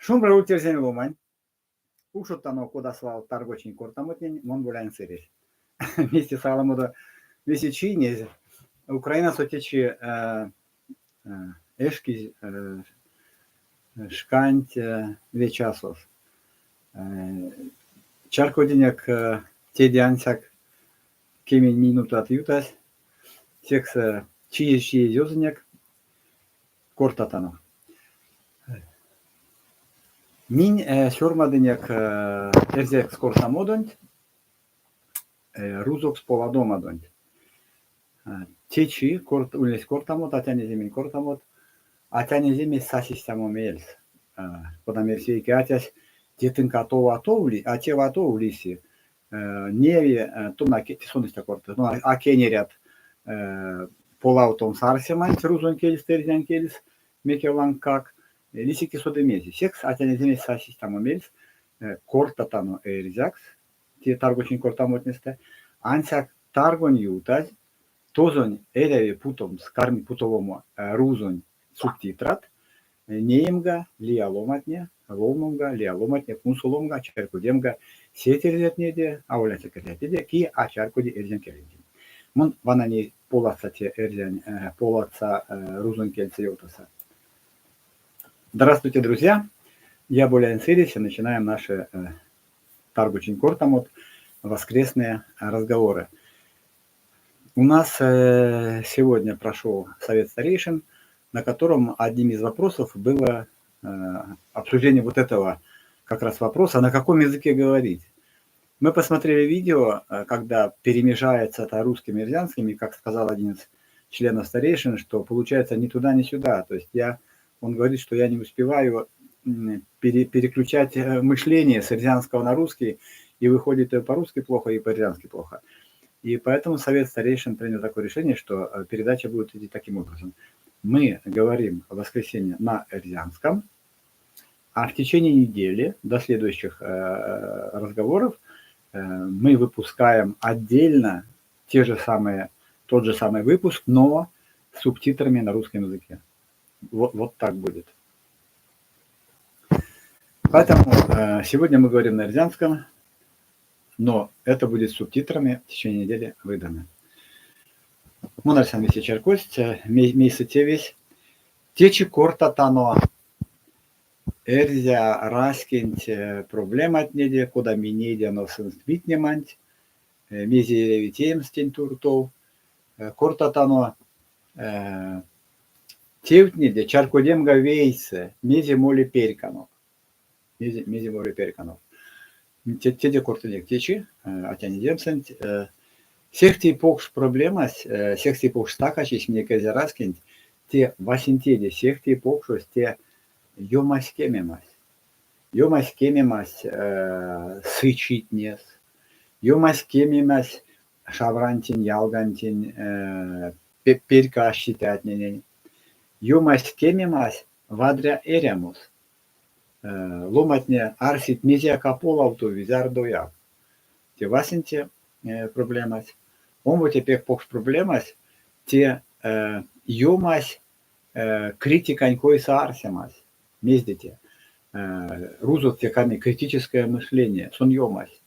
Шумбра ульть, эрзянь ломань! Ушодтано, кода свал, таргочинь кортамотнень, мон Боляень Сыресь. Вместе с аламодо весе чийнезь, Украинасо течи эшкизь шканть ве часос. Чарькодинек теде ансяк кемень минутат ютазь, секс чиезь-чиезь озынек, кортатано. Минь сёрмадынек эрзякс кортамодонть, рузокс поладомадонть. Течи ульнесь кортамот, атянь-эземень кортамот. Атянь-эземесь сась истямо мельс, кода мерсь вейке атясь, те тынк а тов, а тов, а тев а тов лиси. Неяви, тона сон истя корты, ну, а кенерят полавтомс арсеманть рузонь кельстэ эрзянь кельс, мекевлангкак. Лиси ки соды мезе. Секс атянь-эземесь сась истямо мельс, кортатано эрзякс, те таргочинь кортамотнестэ, ансяк таргонь ютазь, тозонь эряви путомс, карми путовомо рузонь субтитрат, неемга лия ломантне, ловномга, лия ломантне кунсоломга, чарькодемга сеть эрзятнеде, аволь ансяк эрзятнеде, кие а чарькоди эрзянь келентень. Мон вана ней поладса те эрзянь, поладса рузонь кельсэ ёвтаса. Здравствуйте, друзья! Я Боляень Сыресь, и начинаем наши таргочинь кортамот, воскресные разговоры. У нас сегодня прошел совет старейшин, на котором одним из вопросов было обсуждение вот этого как раз вопроса, на каком языке говорить. Мы посмотрели видео, когда перемежается это русским и эрзянским, и, как сказал один из членов старейшин, что получается ни туда, ни сюда. То есть он говорит, что я не успеваю переключать мышление с эрзянского на русский, и выходит и по-русски плохо, и по-эрзянски плохо. И поэтому совет старейшин принял такое решение, что передача будет идти таким образом. Мы говорим в воскресенье на эрзянском, а в течение недели до следующих разговоров мы выпускаем отдельно тот же самый выпуск, но с субтитрами на русском языке. Вот так будет. Поэтому сегодня мы говорим на эрзянском, но это будет с субтитрами в течение недели выдано. Мон арсян весе чарькодсть, мейсэ тевесь. Течи кортатано эрзя раськенть проблематнеде, кода минь нейдяно сынст витнеманть, мезе эряви теемс тень туртов. Кортатано тевтнеде, чарькодемга вейсэ, мезе моли перьканок. Мезе моли перьканок. Теде кортынек течи, атянь-эземсэнть. Сехте покш проблемась, сехте покш стакачись минек эрзя раськенть, те васенцеде сехте покшось, те ёмась кемемась. Ёмась кемемась сы читнес, ёмась кемемась шабрантень, ялгантень, перька аштицятненень, ёмась кемемась вадря эрямос. Ломантне арсить мезеяк а полавтови зярдояк. Те васенце проблемась. Омбоце пек покш проблемась те ёмась критикань койсэ арсемась. Мезде те? Рузокс те карми критическое мышление, сон ёмась.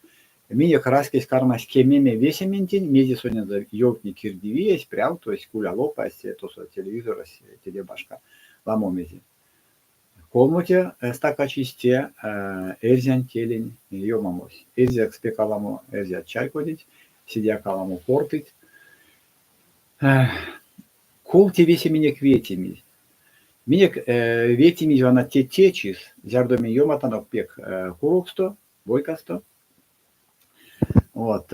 Минек раськесь кармась кемеме весементень, мезе сонензэ ёвтни кирдивиесь, прявтось, кулялопась, тосо телевизорось, теде башка ламо мезе. Колмоте стакачись те эрзянь келень ёмамось. Эрзякс пек аламо эрзят чарькодить, седеяк аламо кортыть. Ков те весе минек ветимизь? Минек ветимизь вана те течис, зярдо минь ёматанок пек куроксто, бойкасто. Вот.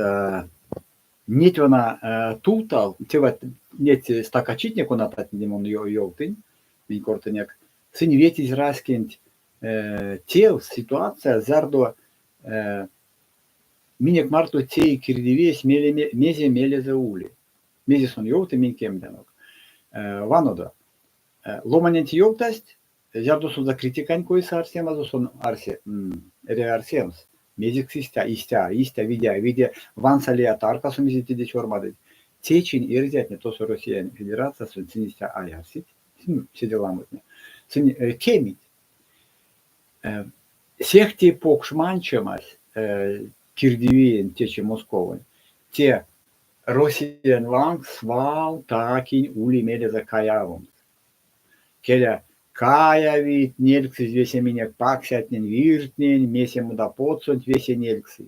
Неть вана тувтал, те неть стакачитне, конататнень мон ёвтынь, минь кортынек, сынь ветизь раськенть тев, ситуация, зярдо минек марто те кирдивиесь мезе мелезэ ули. Мезе сон ёвты, минь кемдянок. Ванодо, ломаненть ёвтасть, зярдо сонзэ критикань койсэ арсемазо, сон арси, эряви арсемс, мезекс истя, истя, истя, виде, виде, ванса лия таркасо мезе теде сёрмадыть. Течинь эрзятне тосо Россиянь Федерациясонть сынь истя а арсить, седе ламотне. Сынь кемить. Сехте покш манчемась кирдивиенть течи Московонь, те Россиянь лангс свал та-кинь ули мелезэ каявомс. Келя, каявить, нельгсызь весе минек паксятнень, виртнень, месе модапотсонть весе нельгсызь.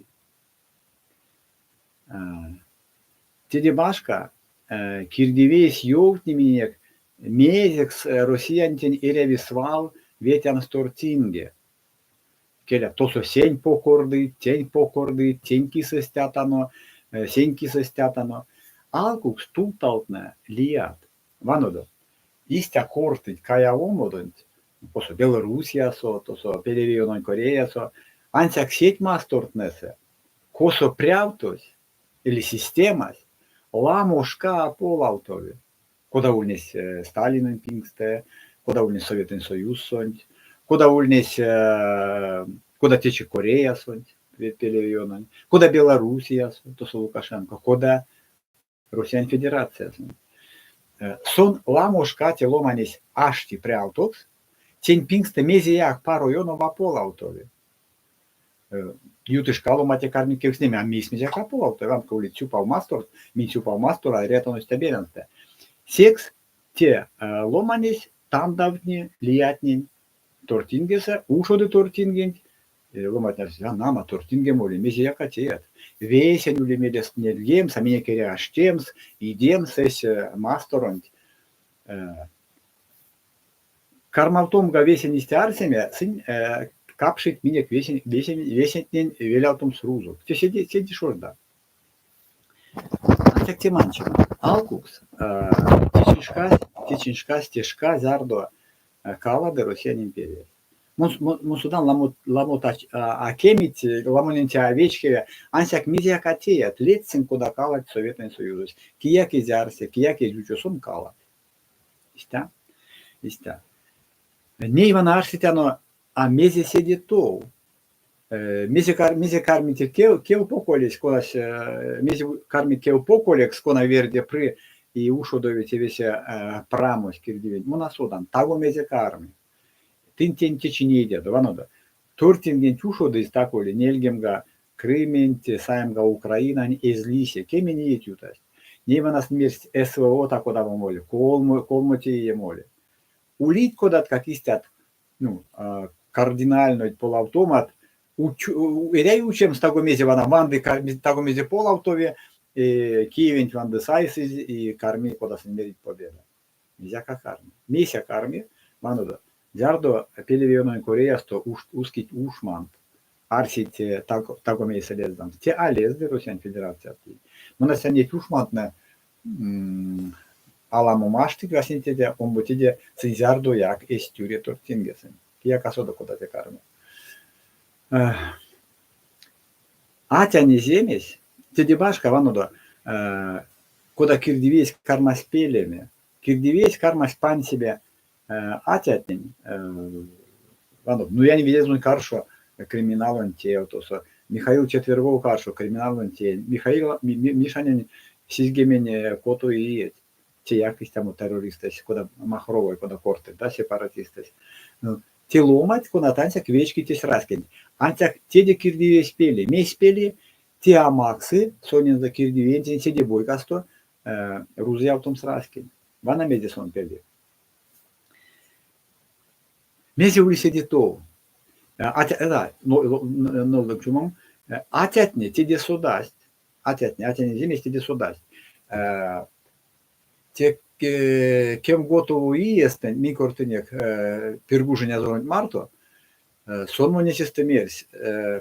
Теде башка, кирдивиесь ёвтни миненек, мезекс Россиянтень эряви свал ветямс тортинге. Келя, тосо сень покордыть, тень покордыть, тень кисэ стятано, сень кисэ стятано. Алкукс тувталтнэ лият. Ванодо, истя кортыть каявомодонть, косо Белоруссиясо, тосо Пелевеёнонь Кореясо, ансяк сеть мастортнэсэ, косо прявтось эли системась ламо шка а полавтови, кода ульнесь Сталинэнь пингстэ, кода ульнесь Советэнь Союзсонть, кода ульнесь, кода течи Кореясонть, Пелевеёнонь, кода Белоруссиясо, тосо Лукашенко, кода Россиянь Федерациясонть. Сон ламо шка те ломанесь ашти прявтокс, тень пингстэ мезеяк паро ёнов а полавтови. Юты шка ломантне кармить кевкстнеме, а мейс мезеяк а полавтови, ванка улить сюпав масторт, минь сюпав мастор, а эрятано истя берянстэ. Секс те ломанесь тандавтни лиятнень тортингесэ, ушоды тортингенть, ломантне арсить, а нама, тортинге моли, мезеяк а теят. Весень ули мелест нельгемс, а минек эряви аштемс, идемс эсь масторонть. Кармавтомга весень истя арсеме, сынь капшить минек весень, весентнень велявтомс рузокс. Те седе, седе шожда. Ансяк те манчема. Алкукс, течинь шкась, течинь шкась те шка, зярдо калады Россиянь империясь. Мон содан, ламот, ламот а кемить, ламонень те а вечкеви, ансяк мезеяк а теят, ледстинк, кода каладсь Советэнь Союзось. Кияк эзь арсе, кияк эзь учо, сон каладсь. Истя? Истя. Ней вана арсетяно, а мезе седе тов? Мезе, мезе карми те кев, кевпоколесь, конась, мезе карми кевпоколекс, кона верде пры и ушодови те весе прамось кирдивенть, мон а содан, таго мезе карми. Тынь тень течи неидядо, ванодо. Тортингенть ушодызь тако ли нельгемга Крыменть, саемга Украинань эзь лисе, кемень иеть ютасть. Ней вана мерсть СВО та-кодамо моли, колмо, колмоте ие моли. Улить кодаткак истят, ну, кардинальнойть полавтомат, эряви учемс таго мезе вана ванды таго мезе полавтови, Киевенть ванды сайсызь и карми, кода сынь мерить, победа. Мезяк а карми. Мейсь а карми? Ванодо, зярдо Пелевеёнонь Кореясто ускить ушмант, арсить таго мейсэ лездамс, те а лезды Россиянь Федерациянтень. Мон неть ушмантнэ аламо маштыть васенцеде, омбоцеде сынь зярдояк эзть тюре тортингесэнть. Кияк а соды, кода те карми. Атянь эземесь, теде башка, ванодо, кода кирдивиесь кармась пелеме, кирдивиесь кармась пансеме атятнень, ванодо, Нуянь Видязнонь каршо криминалонь тев тосо, Михаил Четвергов каршо криминалонь тев, Михаил Мишанень 76 иеть, теяк истямо террористэсь, кода Махровой, кода кортыть, да, сепаратистэсь. Те ломанть, конат ансяк вечкить эсь раськенть. Ансяк теде кирдивиесь пели. Мейс пели? Те а максы сонензэ кирдивиентень седе бойкасто рузыявтомс раськенть. Вана мезе сон пели. Мезе ули седе тов? Атя, да, нолдык чумом. Атятне теде содасть. Атятне, атянь эземесь теде содасть. Те кемготово иестэнть минь кортынек Пиргужин азоронть марто, сон монь сестэ мерсь: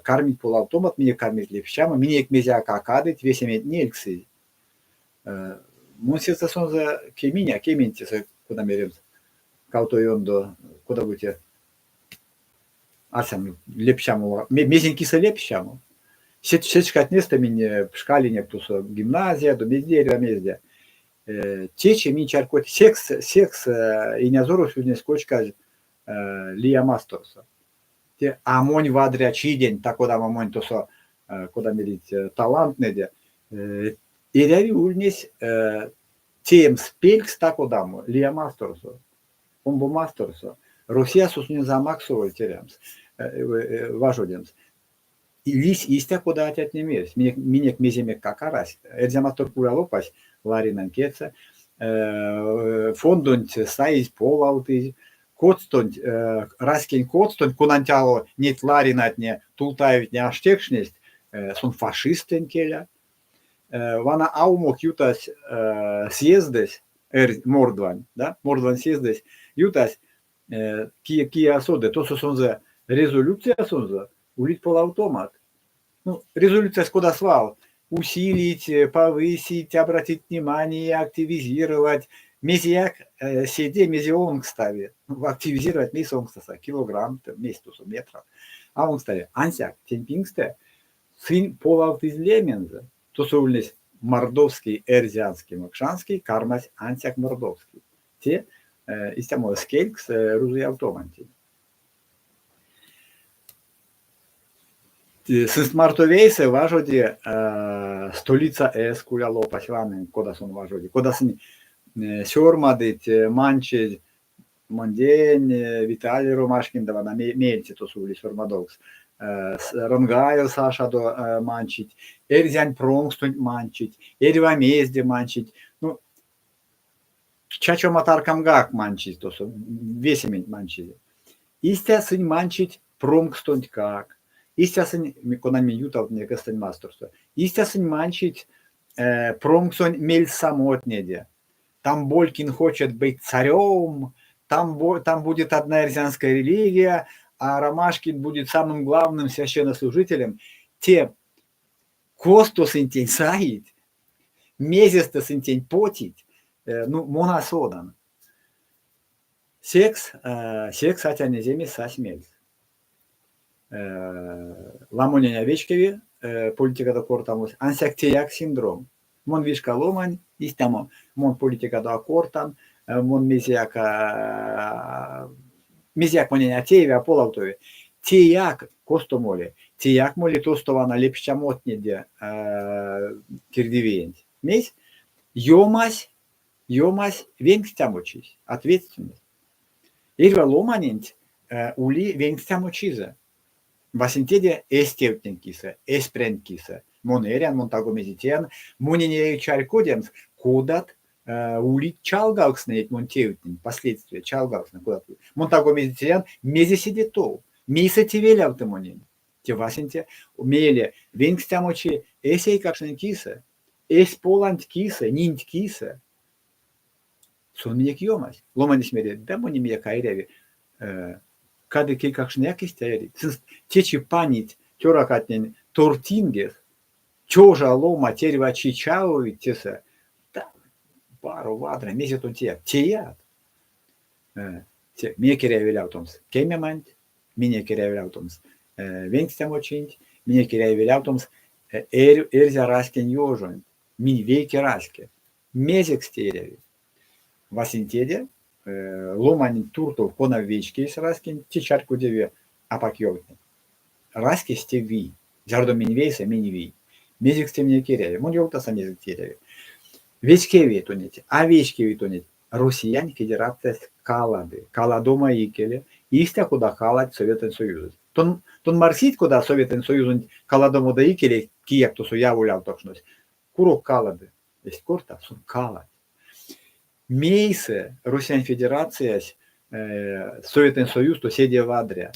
кармить полавтомат, минек кармить лепштямо, минек мезеяк а кадыть, весементь нельгсызь. Мон сестэ сонзэ кеминь, а кеминь тесэ, кода меремс, кавто ёндо, кода-бути арсян, лепштямо, мезень кисэ лепштямо. Сеть шкатнестэ минь пшкалинек тосо гимназиядо, мезде эрьва мезде. Течи минь чарькодь, секс, секс инязорось ульнесь кочказь лия масторсо. Те а монь вадря чиденть, та-кодамо монь тосо, кода мерить, талантнэде, эряви ульнесь теемс пелькс та-кодамо лия масторсо, омбо масторсо. Россиясо сонензэ а максоволь терямс. важодемс. Лиссь истя, кода атятне мерсть. Минек, минек меземеккак арась. Эрзя Мастор кулялопась Ларинэнь кедьсэ. Фондонть саизь, полавтызь. Коцтонть, раськень коцтонть, конанть ало неть Ларинатне, Тултаевтне аштекшнесть, сон фашистэнь келя. Вана аумок ютась съездэсь, Мордвань, да, Мордвань съездэсь ютась, кие, кие а соды, тосо сонзэ резолюциясонзо улить полавтомат. Ну, резолюциясь кода свал, усилить, повысить, обратить внимание, активизировать. Мезеяк седе, мезе онкстави. Активизировать мейс онкстаса, килограмм, мейс тосо, метра. А онкстави. Ансяк тень пингстэ сынь полавтызь лемензэ. Тосо ульнесь мордовский, эрзянский, мокшанский, кармась ансяк мордовский. Те истямо эскелькс рузыявтомантень. Сынст марто вейсэ важоди Столица С кулялопась, ванынк, кода сон важоди, кода сынь сёрмадыть, манчезь мондень, Виталий Ромашкин, да вана меельце тосо ули сёрмадовкс, Рангаев Сашадо манчить, эрзянь промкстонть манчить, эрьва мезде манчить. Ну, чачома таркамгак манчизь тосо, весементь манчизе. Истя сынь манчить промкстонтькак, истя сынь, конань минь ютавтынек эстень масторсо, истя сынь манчить промксонь мельсамотнеде. Там Болькин хочет быть царем, там, там будет одна эрзянская религия, а Ромашкин будет самым главным священнослужителем. Те косто сынь тень саить, мезестэ сынь тень потить, ну, мон а содан. Секс, секс атянь эземесь сась мельс. Ламонень а вечкеви политикадо кортамось, ансяк теяк синдром. Мон вишка ломань, истямо, мон политикадо а кортан, мон мезеяк мезеяк монень а тееви, а полавтови. Теяк косто моли? Теяк моли тосто вана лепштямотнеде кирдивиенть. Мейс? Ёмась, ёмась венстямочись, ответственность. Эрьва ломаненть ули венстямочизэ. Васенцеде эсь тевтнень кисэ, эсь прянть кисэ. Мон эрян, мон таго мезе теян. Монень эряви чарькодемс, кодат улить чалгавкстнэ неть монь тевтнень, последствия, чалгавкстнэ кодат. Мон таго мезе теян, мезе седе тов, мейсэ те велявты монень. Те васенце. Мейле венстямочи эсь эйкакштнень кисэ, эсь поланть кисэ, нинть кисэ. Сон минек ёмась. Ломанесь мери, да монь мияк а эряви. Кадык эйкакштнеяк истя эрить. Сынст течи панить цёракатнень тортингес, тёжа ломать эрьва чи чавовить тесэ. Да, паро, вадря, мезе тон теят? Теят! Минек эряви велявтомс кемеманть, минек эряви велявтомс венстямочинть, минек эряви велявтомс эрзя раськень ёжонть. Минь вейке раське. Мезекс те эряви? Васенцеде, ломаненть туртов, кона вечкесь раськенть, те чарькодеви апак ёвтне. Раськесь те вий. Зярдо минь вейсэ, минь вий. Мезекс те минек эряви? Мон ёвтаса, мезекс те эряви. Вечкеви тонеть, а вечкеви тонеть. Россиянь Федерациясь калады, каладома икеле, истя кода каладсь Советэнь Союзось. Тон, тон марсить, кода Советэнь Союзонть каладомодо икеле кияк тосо яволявтокшнось? Курок калады. Эзть корта, сон калаць. Мейсэ Россиянь Федерациясь Советэнь Союзсто седе вадря?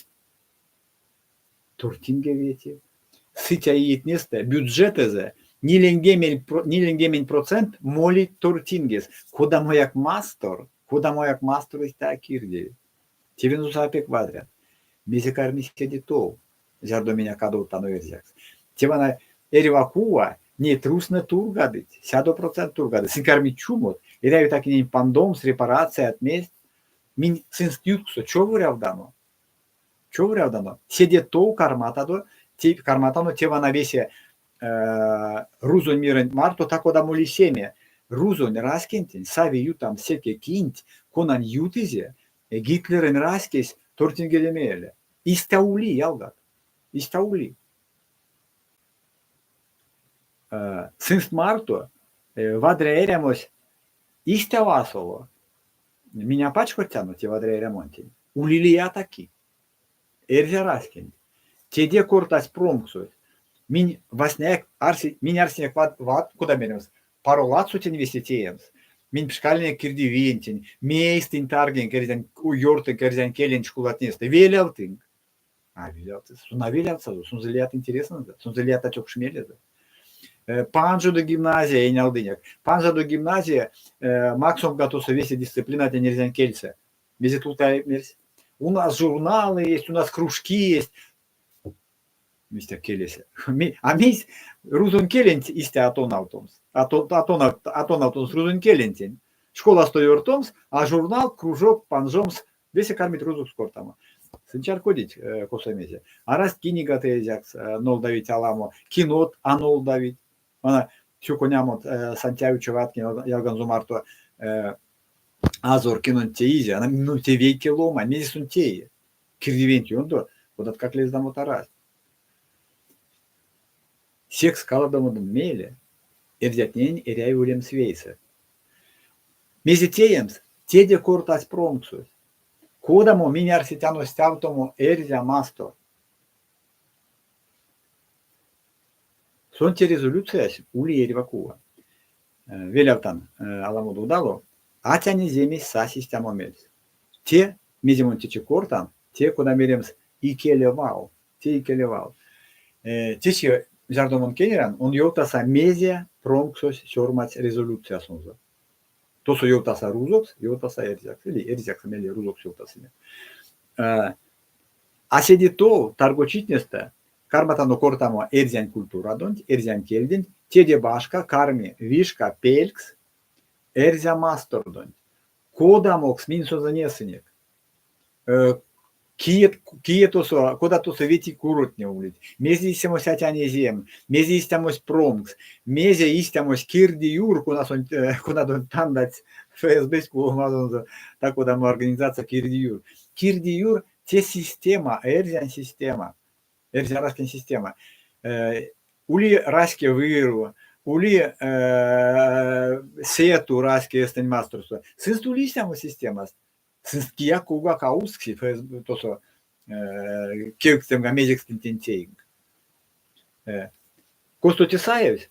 Тортинге вети. Сыця иетнестэ бюджетэзэ 40 процент молить тортингес. Кодамояк мастор, кодамояк мастор истя а кирдеви. Тевензэ а пек вадрят. Мезе карми седе тов, зярдо минь а кадовтано эрзякс? Те вана эрьва кува неть рузтнэ тургадыть, 100% тургадыть. Сынь кармить чумот, эряви та-кинень пандомс репарацият, мезть. Минь сынст ютксо човорявтано. Човорявтано. Седе тов карматадо, карматано те вана весе рузонь мирэнть марто та-кода моли семия. Рузонь раськентень сави ютамс секе кинть, конань ютызе Гитлерэнь раськесь тортингеде мейле. Истя ули, ялгат. Истя ули. Сынст марто вадря эрямось истя васоло. Минь а пачкодтяно те вадря эрямонтень. Ули лия та-ки. Эрзя раськенть. Теде кортась промксось. Минь васняяк арси, минь арсинек ват, кода меремс, паро ладсо тень весе теемс. Минь пшкалинек кирдивиентень, мейс тынь таргинк эрзянь, ёртынк эрзянь келенть школатнестэ, велявтынк. А велявтсы. Сон а велявтсазо, сонзэ лият интересэнзэ, сонзэ лият атёкшмелезэ. Панжодо гимназия, энялдынек. Панжодо гимназия, максомга тосо весе дисциплинатнень эрзянь кельсэ. Мезе Тултаев мерсь? У нас журналы есть, у нас кружки есть. Истя келесь. А мейсь рузонь келенть истя а тонавтомс? А, то, а, тонав, а тонавтомс рузонь келентень. Школасто ёртомс, а журнал, кружок панжомс, весе кармить рузокс кортамо. Сынь чарькодить, косо мезе. Арасть книгат эрзякс нолдавить аламо, кинот а нолдавить. Вана сюконямот Сантяю Чеваткин ялганзо марто Азор кинонть теизе, ну те вейке ломань, мезе сон теи? Кирдивенть ёндо кодаткак лездамот арасть. Секс каладомадо мейле эрзятненень эряви улемс вейсэ. Мезе теемс, теде кортась промксось. Кодамо минь арсетяно стявтомо Эрзя мастор? Сон те резолюциясь ули эрьва кува. Велявтан аламодо удало, атянь эземесь сась истямо мельс. Те, мезе мон течи кортан, те, кода меремс, икеле вал, те икеле вал. Течи, зярдо мон кенерян, он ёвтаса, мезе промксось сёрмадсь резолюциясонзо. Тосо ёвтаса рузокс, ёвтаса эрзякс, или эрзякс, мейле рузокс ёвтасынек. А седе тов, таргочитнестэ, карматано кортамо эрзянь культурадонть, эрзянь кельденть, теде башка карми вишка пелькс Эрзя мастордонть. Кодамокс минь сонзэ несынек? Кие, кие тосо, кода тосо вети куротне улить, мезе истямось атянь эзем, мезе истямось промкс, мезе истямось кирди юр, конасонть, конадонть тандадсь ФСБ-сь куломазонзо, та-кодамо организация кирди юр. Кирди юр те система, эрзянь система, эрзя раськень система. Ули раське виру, ули сету раське эстэнь масторсо. Сынст ули истямо системаст. Сынст кияк ковгак а ускси ФСБ тосо кевкстемга мезекс тынь тень теинк. Косто те саевсь?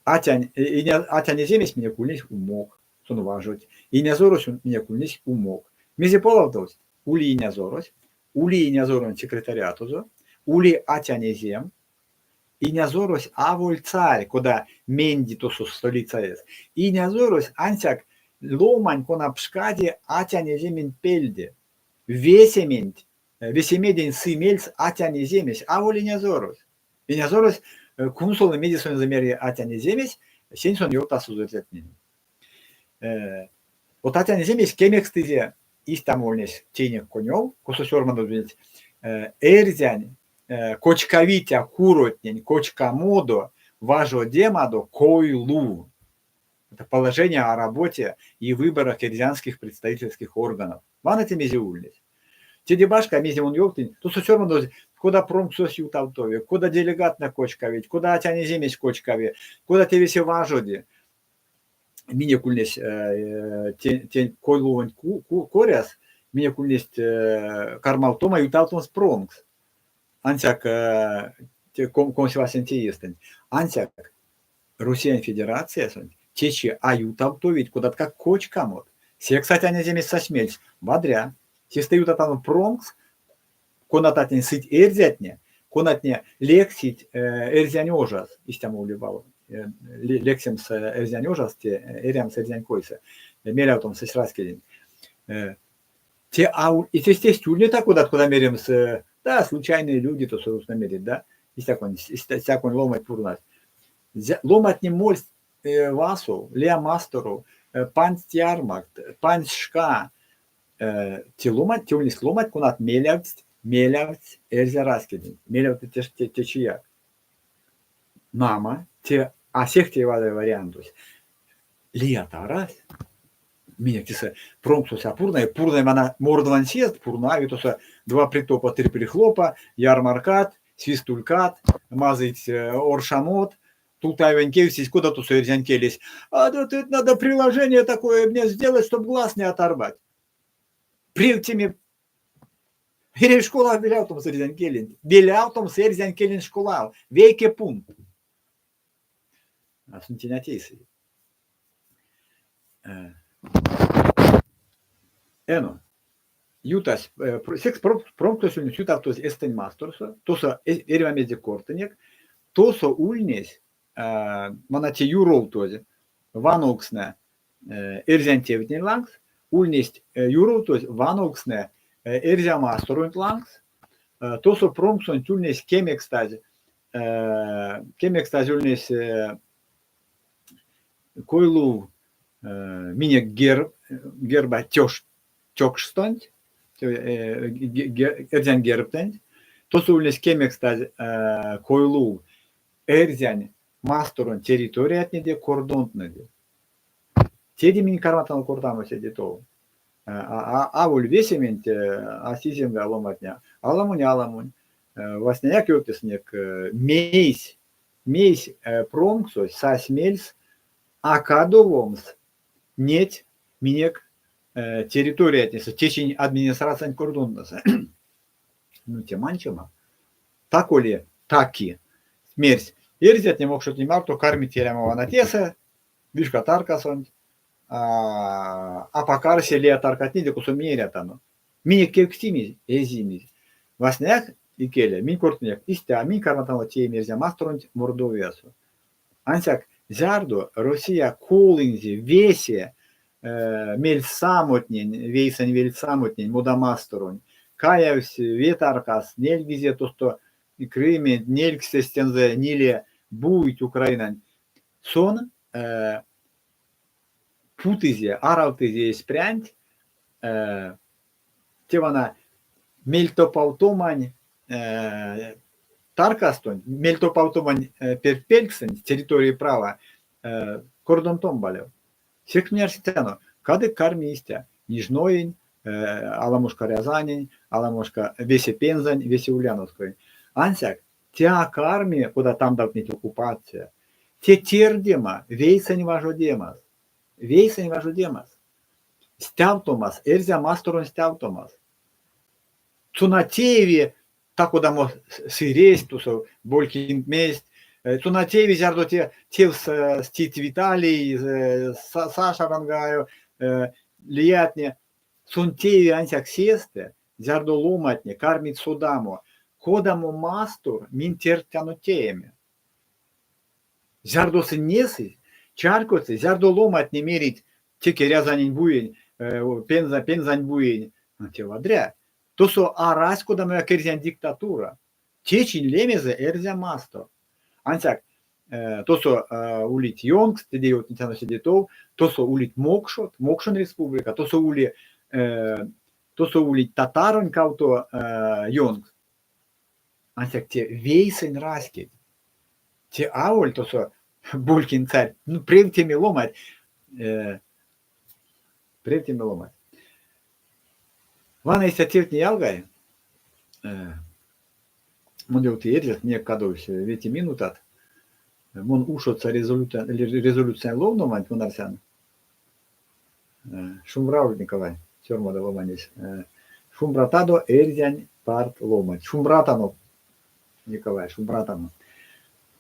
Атянь, атянь эземесь минек ульнесь умок, сон важодсь. Инязорось минек ульнесь умок. Мезе полавтовсь? Ули инязорось, ули инязоронть секретариатозо, ули атянь эзем. Инязорось аволь царь, кода менди тосо столицаэсь. Инязорось ансяк ломань, кона пшкади атянь эзементь пельде. Весементь, весемеденть сы мельс атянь эземесь, аволь инязорось. Инязорось кунсолы, мезе сонзэ мери атянь эземесь, сень сон ёвтасызо эрзятненень. Вот атянь эземесь кемекстызе истямо ульнесь тейнек конёв, косо сёрмадозь эрзянь кочкавиця куротнень кочкамодо важодемадо кой-лув. Это положение о работе и выборах эрзянских представительских органов. Вана те мезе ульнесь. Теде башка, мезе мон ёвтынь, тосо сёрмадозь, кода промксось ютавтови, кода делегаттнэ кочкавить, кода атянь эземесь кочкави, кода те весе важоди. Минек ульнесь тень кой-лувонть коряс, минек ульнесть кармавтома ютавтомс промкс. Ансяк те комсьвасенце иестэнть. Ансяк Россиянь Федерациясонть течи а ютавтовить кодаткак кочкамот. Секс атянь эземесь сась мельс: вадря, сестэ ютатано промкс, конататнень сыть эрзятне, конатне лексить эрзянь ожас, истямо ули вал, лексемс эрзянь ожас, те эрямс эрзянь койсэ, мелявтомс эсь раськеденть. Те а естественно, ульне так кодат, кода меремс, да, случайные люди, то собственно мерить, да, истяконь, истяконь ломанть пурнасть. Ломантне мольсть васов, лия масторов, пандсть ярмакт, пандсть шка. Те ломанть, те ульнесть ломанть, конат мелявтсть, мелявтсть эрзя раськеденть, мелявтыть течияк. Нама, те а сехте вадря вариантось. Лията арась. Минек тесэ промксось а пурнави, пурнави вана мордвань съезд, пурнави тосо два притопа, три прихлопа, ярмаркат, свистулькат, мазыйть оршамот. Тултаевень кевкстизь, кода тосо эрзянь келесь. А тут надо приложение такое мне сделать, чтобы глаз не оторвать. Превтеме. Эряви школав велявтомс эрзянь келенть. Велявтомс эрзянь келенть школав. Вейке пункт. А сон тень а тейсы. Эно, ютась, секс промксось ульнесь ютавтозь Эстэнь масторсо, тосо эрьва мезде кортынек, тосо ульнесь вана те юровтозь вановкстнэ эрзянь тевтнень лангс, ульнесть юровтозь вановкстнэ Эрзя масторонть лангс, тосо промксонть ульнесь кемекстазь, кемекстазь ульнесь Койлув минек герб, герба тёкшстонть, эрзянь гербтэнть, тосо ульнесь кемекстазь Койлув эрзянь масторонь территориятнеде, кордонтнэде. Теде минь карматано кортамо седе тов. Аволь весементь а сиземга ломантне, аламонь-аламонь. Васняяк ёвтнесынек, мейсь Мейсь промксось сась мельс а кадовомс неть минек территориятнесэ, течинь администрациянь кордонтнэсэ. Ну, те манчема. Тако-ли, таки, мерсь, эрзятне мокшотне марто кармить эрямо вана тесэ, вишка таркасонть, апак арсе лия таркатнеде, косо минь эрятано. Минек кевкстимизь, эзимизь. Васняяк икеле минь кортынек истя, минь карматано тееме Эрзя масторонть Мордовиясо. Ансяк зярдо Россия колынзе весе мельсамотнень, вейсэнь вельсамотнень модамасторонь, каявсь ве таркас, нельгизе тосто Крыменть, нельксэсь тензэ ниле буйть Украинань, сон путызе, аравтызе эсь прянть те вана мельтопавтомань таркастонть, мельтопавтомань пертьпельксэнть, территории права кордонтомбалев. Секс минь арсетяно, кадык карми истя: Нижноень, аламошка Рязанень, аламошка весе Пензань, весе Ульяновскоень. Ансяк те а карми, кода тандавтнить оккупация, те тердема вейсэнь важодемас. Вейсэнь важодемас. Стявтомас, Эрзя масторонь стявтомас. Сон а тееви та-кодамо сыресь тосо, Болькинть-мезть. Сон а тееви, зярдо те тевс стить Виталий, Саша Рангаев, лиятне. Сон тееви ансяк сестэ, зярдо ломантне кармить содамо, кодамо мастор минь тердтяно тееме. Зярдо сынь несызь, чарькодсызь, зярдо ломантне мерить теке Рязанень буень, Пенза, Пензань буень, те вадря. Тосо арась кодамояк эрзянь диктатура. Течинь лемезэ Эрзя мастор. Ансяк тосо улить ёнкст, теде ёвтнетяно седе тов, тосо улить мокшот, Мокшонь республика, тосо ули тосо улить татаронь кавто ёнкст. Ансяк те вейсэнь раськеть. Те аволь тосо Булькин царь, ну, превтеме ломать. Превтеме ломать. Вана истя тевтне ялгай. Мон ёвты эрзят, минек кадовсь вете минутат. Мон ушодса резолюциянь ловноманть, мон арсян. Шумбра ульть, Николай, сёрмады ломанесь. Шумбратадо эрзянь парт ломанть. Шумбратано, Николай, шумбратано.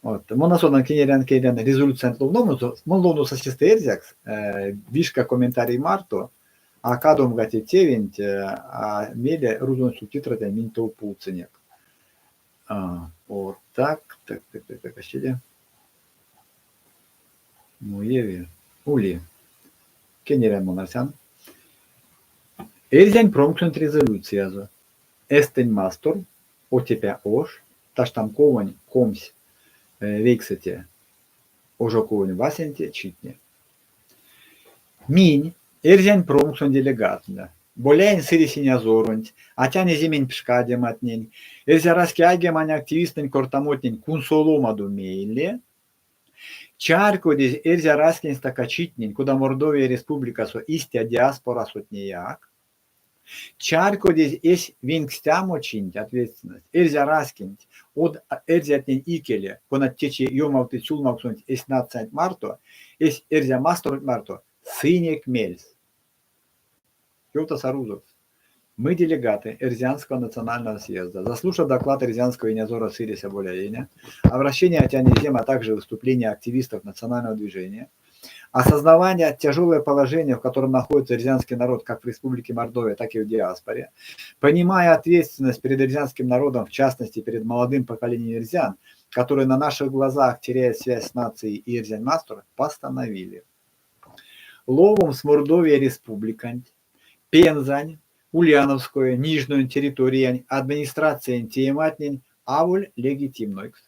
Вот. Мон а содан, кенерян келян резолюциянть ловномонзо. Мон ловноса сестэ эрзякс, вишка комментарий марто, а кадомга те тевенть, а мейле рузонь субтитратнень минь тов пултсынек. Вот так, так, так, так, так, аштеде. Муеви. Ули. Кенерян мон арсян. Эрзянь промксонть резолюциязо. Эстэнь мастор, Отепя ош, таштамковонь 20 вейксэце, ожоковонь васенце читне. Минь, эрзянь промксонь делегаттнэ, Боляень Сыресь инязоронть, Атянь Эземень пшкадематнень, Эрзя раськеайгемань активисттнэнь кортамотнень кунсоломадо мейле, чарькодезь эрзя раськень стакачитнень, кода Мордовия Республикасо, истя диаспорасотнеяк, чарькодезь эсь венькстямочинть ответственность, эрзя раськенть, од эрзятнень икеле, конат течи ёмавтыть сюлмавксонть эсь нациянть марто, эсь эрзя масторонть марто, сынек мельс. Ёвтаса рузокс. Мы, делегаты Эрзянского национального съезда, заслушав доклад Эрзянского инязора Сыреся Боляеня, обращение Атяни Зем, а также выступления активистов национального движения, осознавание тяжелое положение, в котором находится эрзянский народ как в Республике Мордовия, так и в диаспоре, понимая ответственность перед эрзянским народом, в частности перед молодым поколением эрзян, которые на наших глазах теряют связь с нацией и Эрзянь Мастор, постановили. Ловомс Мордовия Республиканть, Пензань, Ульяновскоень, Нижноень территориянь администрациянь теематнень аволь легитимнойкс.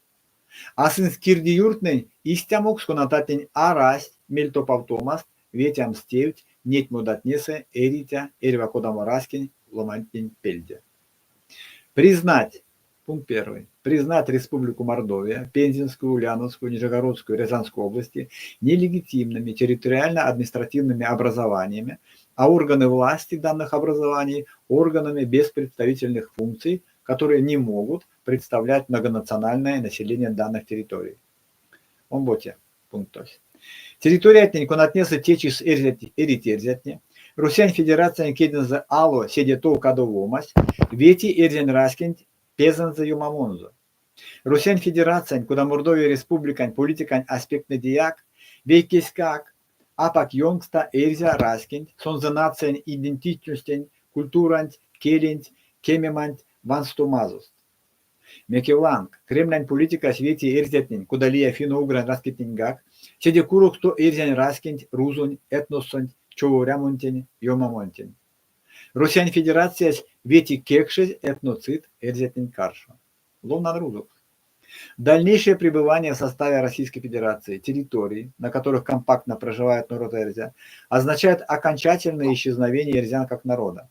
А сынст кирдиюртнэнь истямокс, конататнень арасть мельтопавтомаст ветямс тевть неть модатнесэ эриця эрьва кодамо раськень ломантнень пельде. Признать, пункт первый, признать Республику Мордовия, Пензенскую, Ульяновскую, Нижегородскую, Рязанскую области нелегитимными территориально-административными образованиями, а органы власти данных образований органами без представительных функций, которые не могут представлять многонациональное население данных территорий. Омбоце пунктось. Территориятнень, конатнесэ течис эрить эрзятне, Россиянь Федерациянь кедензэ ало седе тов кадовомась, вети эрзянь раськенть пезэнзэ ёмамонзо. Россиянь Федерациянь, кода Мордовия Республикань политикань аспекттнэдеяк, вейкеськак апак ёнкста эрзя раськенть, сонзэ нациянь идентичностенть, культуранть, келенть, кемеманть ванстомазост. Мекевланг, Кремлянь политикась вети эрзятнень, кода лия финно-угрань раськетненьгак, седе куроксто эрзянь раськенть рузонь этноссонть човорямонтень, ёмамонтень. Россиянь Федерациясь вети кекшезь этноцид эрзятнень каршо. Ловнан рузокс. Дальнейшее пребывание в составе Российской Федерации территорий, на которых компактно проживает народ эрзя, означает окончательное исчезновение эрзян как народа.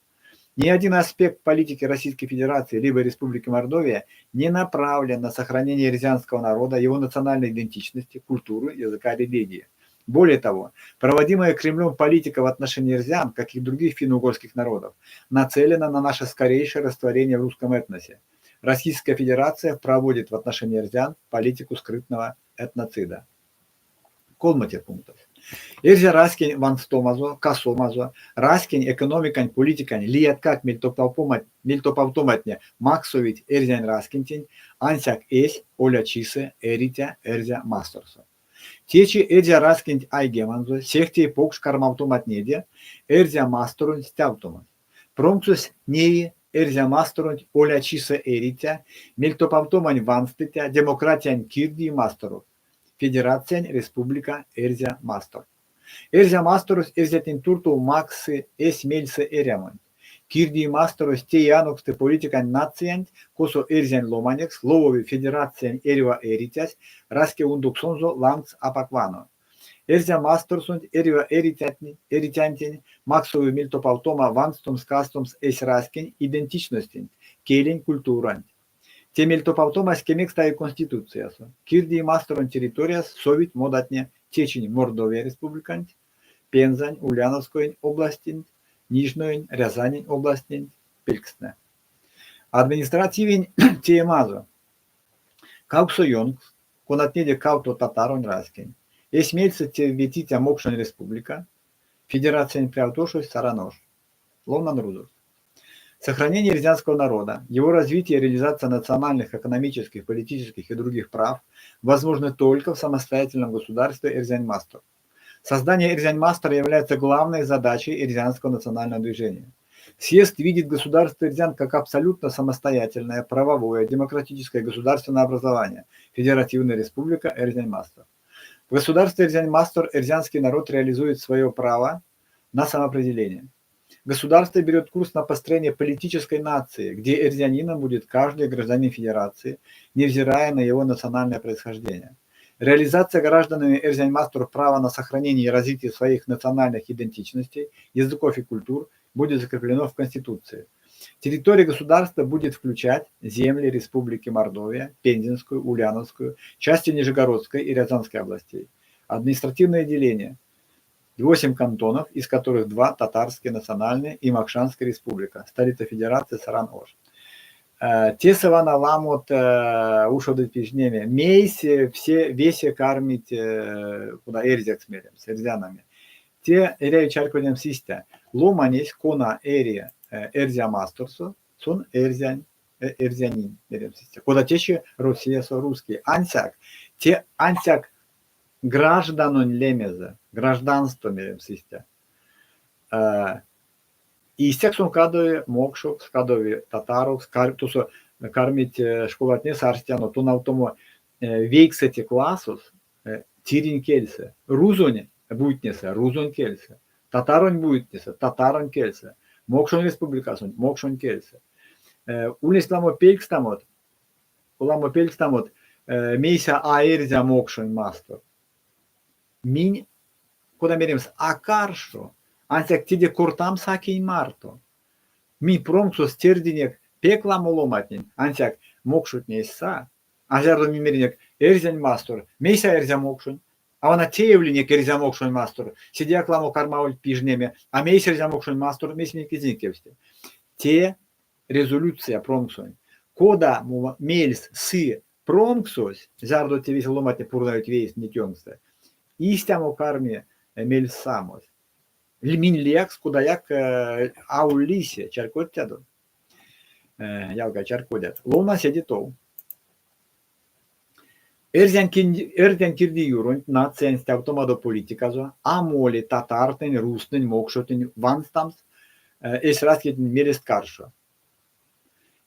Ни один аспект политики Российской Федерации либо Республики Мордовия не направлен на сохранение эрзянского народа, его национальной идентичности, культуры, языка, религии. Более того, проводимая Кремлем политика в отношении эрзян, как и других финно-угорских народов, нацелена на наше скорейшее растворение в русском этносе. Российская Федерация проводит в отношении эрзян политику скрытного этноцида. Колмоце пунктось. Эрзя раськень ванстомазо, касомазо, раськень экономикань, политикань, лияткак мельтопавтоматне максовить эрзянь раськентень ансяк эсь олячисэ эриця Эрзя Масторсо. Течи эрзя раськенть айгеманзо сехте покш кармавтоматнеде Эрзя Масторонь стявтомась. Промксось неи Эрзя Масторонть олячисэ эриця, мельтопавтомань ванстыця, демократиянь кирдий масторокс. Федерациянь Республика Эрзя Мастор. Эрзя Масторось эрзятнень туртов максы эсь мельсэ эрямонть. Кирдий масторось теи-аноксты политикань нациянть, косо эрзянь ломанекс ловови Федерациянь эрьва эрицясь, раськеундоксонзо лангс апак вано. Эрзя Масторсонть эрьва эрицянтень максови мельтопавтома ванстомс-кастомс эсь раськень идентичностенть, келень культуранть. Те мельтопавтомась кемекстави Конституциясо. Кирдий масторонь территорияс совить модатне течинь Мордовия Республиканть, Пензань, Ульяновскоень областенть, Нижноень, Рязанень областнень пелькстнэ. Административень теемазо. Кавксо ёнкст, конатнеде кавто татаронь раськень. Эсь мельсэ тев ветиця Мокшонь Республика, Федерациянь прявтошось Саран ош. Ловнан рузокс. Сохранение эрзянского народа, его развитие и реализация национальных, экономических, политических и других прав возможны только в самостоятельном государстве Эрзянь-Мастор. Создание Эрзянь-Мастора является главной задачей эрзянского национального движения. Съезд видит государство эрзян как абсолютно самостоятельное, правовое, демократическое государственное образование – Федеративная республика Эрзянь-Мастор. В государстве Эрзянь-Мастор эрзянский народ реализует свое право на самоопределение. Государство берет курс на построение политической нации, где эрзянином будет каждый гражданин Федерации, невзирая на его национальное происхождение. Реализация гражданами Эрзянь-Мастор права на сохранение и развитие своих национальных идентичностей, языков и культур будет закреплено в Конституции. Территория государства будет включать земли Республики Мордовия, Пензенскую, Ульяновскую, части Нижегородской и Рязанской областей. Административное деление – 8 кантонов, из которых 2 татарские национальные и Мокшанская республика, столица федерации Саран-Ош. Тесэ вана ламот ушодыть пижнеме. Мейсь все весе кармить кода эрзякс меремс, эрзянами. Те эряви чарькодемс истя. Ломанесь, кона эри Эрзя масторсо, сон эрзянь, эрзянин, меремс истя. Кода течи Россиясо русский. Ансяк, те ансяк гражданонь лемезэ, гражданство меремс истя. Истяк сон кадови мокшокс, кадови татарокс, тосо кармить школатнесэ арсетяно тонавтомо вейксэце классос тиринь кельсэ, рузонь буйтнесэ, рузонь кельсэ, татаронь буйтнесэ, татаронь кельсэ, мокшонь республикасонть, мокшонь кельсэ. Ульнесть ламо пелькстамот, ламо пелькстамот, мейсэ а эрзя мокшонь мастор. Минь, кода меремс, а каршо, ансяк теде кортамс а кинь марто. Минь промксос тердинек пек ламо ломантнень, ансяк мокшотне эзть са. А зярдо минь меринек эрзянь мастор, мейсэ эрзя-мокшонь? А вана теевлинек эрзя-мокшонь мастор, седеяк ламо кармавольть пижнеме, а мейс эрзя-мокшонь мастор, мейс минек эзинек кевксте. Те резолюция промксонь. Кода мельс сы промксось, зярдо те весе ломантне пурнавить вейс неть ёнкстнэ, истямо карми мельс самось. Минь лиякс кодаяк а лиси, чарькодтядо? Ялга, чарькодят. Ловна седе тов. Эрзянь кирдиюронть нациянь стявтомадо политиказо а моли татартнэнь, рузтнэнь, мокшотнень ванстамс эсь раськетнень мелест каршо.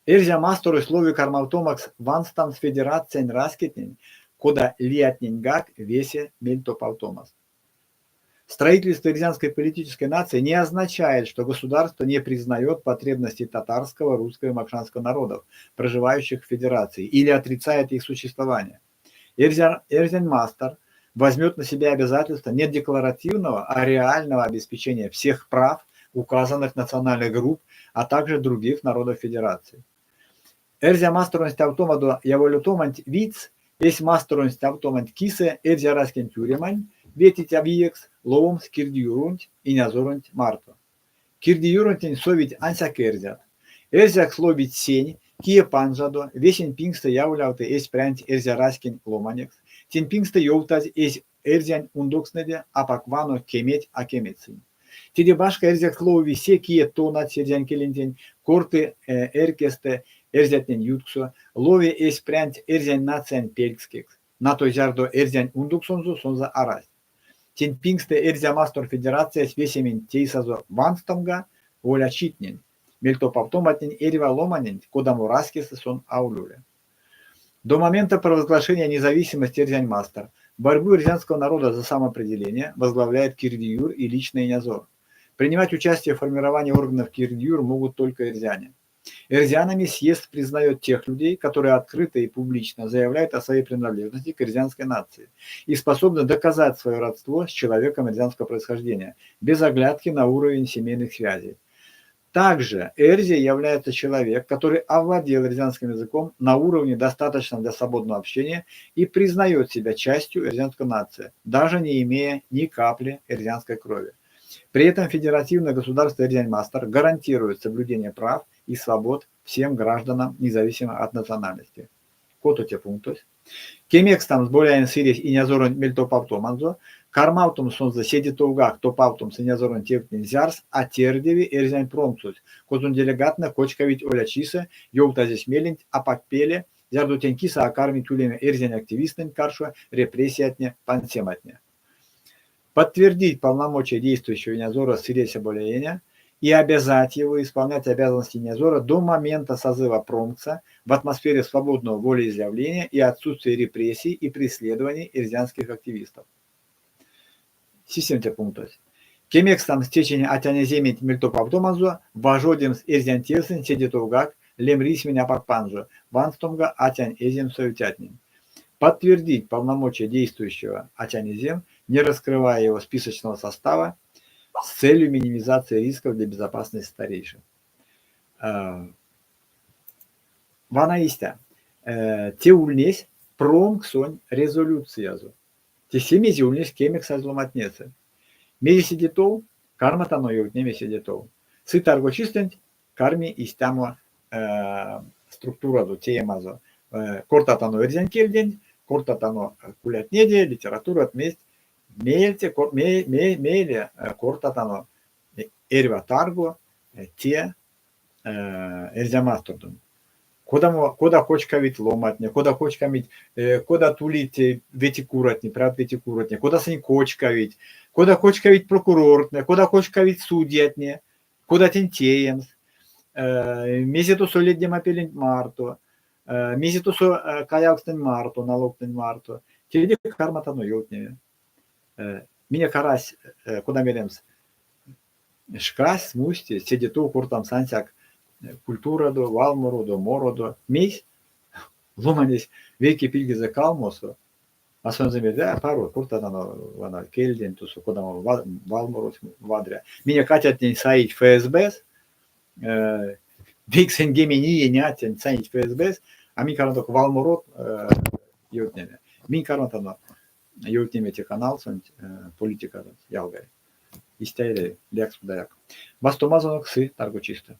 Эрзя масторось лови кармавтомакс ванстамс федерациянь раськетнень, кода лиятненьгак, весе мельтопавтомаст. Строительство эрзянской политической нации не означает, что государство не признает потребности татарского, русского и мокшанского народов, проживающих в федерации, или отрицает их существование. Эрзянь мастор возьмет на себя обязательство не декларативного, а реального обеспечения всех прав указанных национальных групп, а также других народов федерации. Эрзя масторонь стявтомадо яволявтоманть видьс, эсь масторонь стявтоманть кисэ эрзя раськень тюремань ветиця виекс ловомс кирдиюронть инязоронть марто. Кирдиюронтень совить ансяк эрзят. Эрзякс ловить сень, кие панжадо, весень пингстэ яволявты эсь прянть эрзя раськень ломанекс, тень пингстэ ёвтазь эсь эрзянь ундокстнэде апак вано кеметь а кеметь сынь. Теде башка эрзякс ловови се, кие тонадсь эрзянь келентень, корты эрькестэ эрзятнень ютксо, лови эсь прянть эрзянь нациянь пелькскекс, натой зярдо эрзянь ундоксонзо сонзэ арасть. Тень пингстэ Эрзя Мастор Федерациясь весементь тейсазо ванстомга олячитнень, мельтопавтоматнень эрьва ломаненть, кодамо раськесэ сон а улевле. До момента провозглашения независимости Эрзянь Мастор борьбу эрзянского народа за самоопределение возглавляет Кирдиюр и лично Инязор. Принимать участие в формировании органов Кирдиюр могут только эрзяне. Эрзянами съезд признает тех людей, которые открыто и публично заявляют о своей принадлежности к эрзянской нации и способны доказать свое родство с человеком эрзянского происхождения, без оглядки на уровень семейных связей. Также эрзей является человек, который овладел эрзянским языком на уровне, достаточном для свободного общения, и признает себя частью эрзянской нации, даже не имея ни капли эрзянской крови. При этом федеративное государство Эрзянь Мастор гарантирует соблюдение прав и свобод всем гражданам, независимо от национальности. Котоце пунктось. Кемекстамс Боляень Сыресь инязоронть мельтопавтоманзо, кармавтомс сонзэ седе товгак топавтомс инязоронь тевтнень зярс а тердеви эрзянь промксось, козонь делегаттнэ кочкавить олячисэ, ёвтазь эсь меленть апак пеле, зярдо тень кисэ а кармить улеме эрзянь активисттнэнь каршо репрессиятне-пансематне. Подтвердить полномочия действующего инязора Сыреся Боляеня и обязать его исполнять обязанности инязора до момента созыва промкса в атмосфере свободного волеизъявления и отсутствия репрессий и преследований эрзянских активистов. Сисемце пунктось. Кемекстамс течинь Атянь Эзементь мельтопавтоманзо, важодемс эрзянь тевсэнть седе товгак, лемрисьмень апак панжо, ванстомга Атянь Эзем совицятнень. Подтвердить полномочия действующего Атянь Эзем, не раскрывая его списочного состава, с целью минимизации рисков для безопасности старейшин. Вана истя. Те ульнесь промксонь резолюциязо. Те мезе ульнесь кемекстазь ломантнесэ. Мезе седе тов, карматано ёвтнеме седе тов. Сы таргочистэнть карми истямо структуразо, теемазо. Кортатано эрзянь кельденть, кортатано кулятнеде, литературат, мезть. Меельце, мейле кортатано эрьва тарго те. Эрзя Мастордонть. Кодамо, кода кочкавить ломатне, кода кочкамить, кодат улить ветикуротне, прявт ветикуротне, кода сынь кочкавить, кода кочкавить прокурортнэ, кода кочкавить судьятне, кода тень теемс, мезе тосо леднемапеленть марто, мезе тосо каявкстнэнь марто, налогтнень марто. Теде карматано ёвтнеме. Минек арась, кода меремс, шкась, смустесь, седе тов кортамс ансяк культурадо, валмородо, мородо. Мейсь? Ломанесь вейке пильгезэ калмосо, а сонзэ мельде, а паро, кортатано вана кельденть тосо, кодамо валморось вадря. Минек атятнень саить ФСБ-с, 90 иень атянть саить ФСБ-с, а минь карматано валморот ёвтнеме. Минь карматано ёвтнеме те каналсонть политикадонть, ялгай. Истя эряви, лиякс кодаяк. Вастомазонок сы таргочистэ.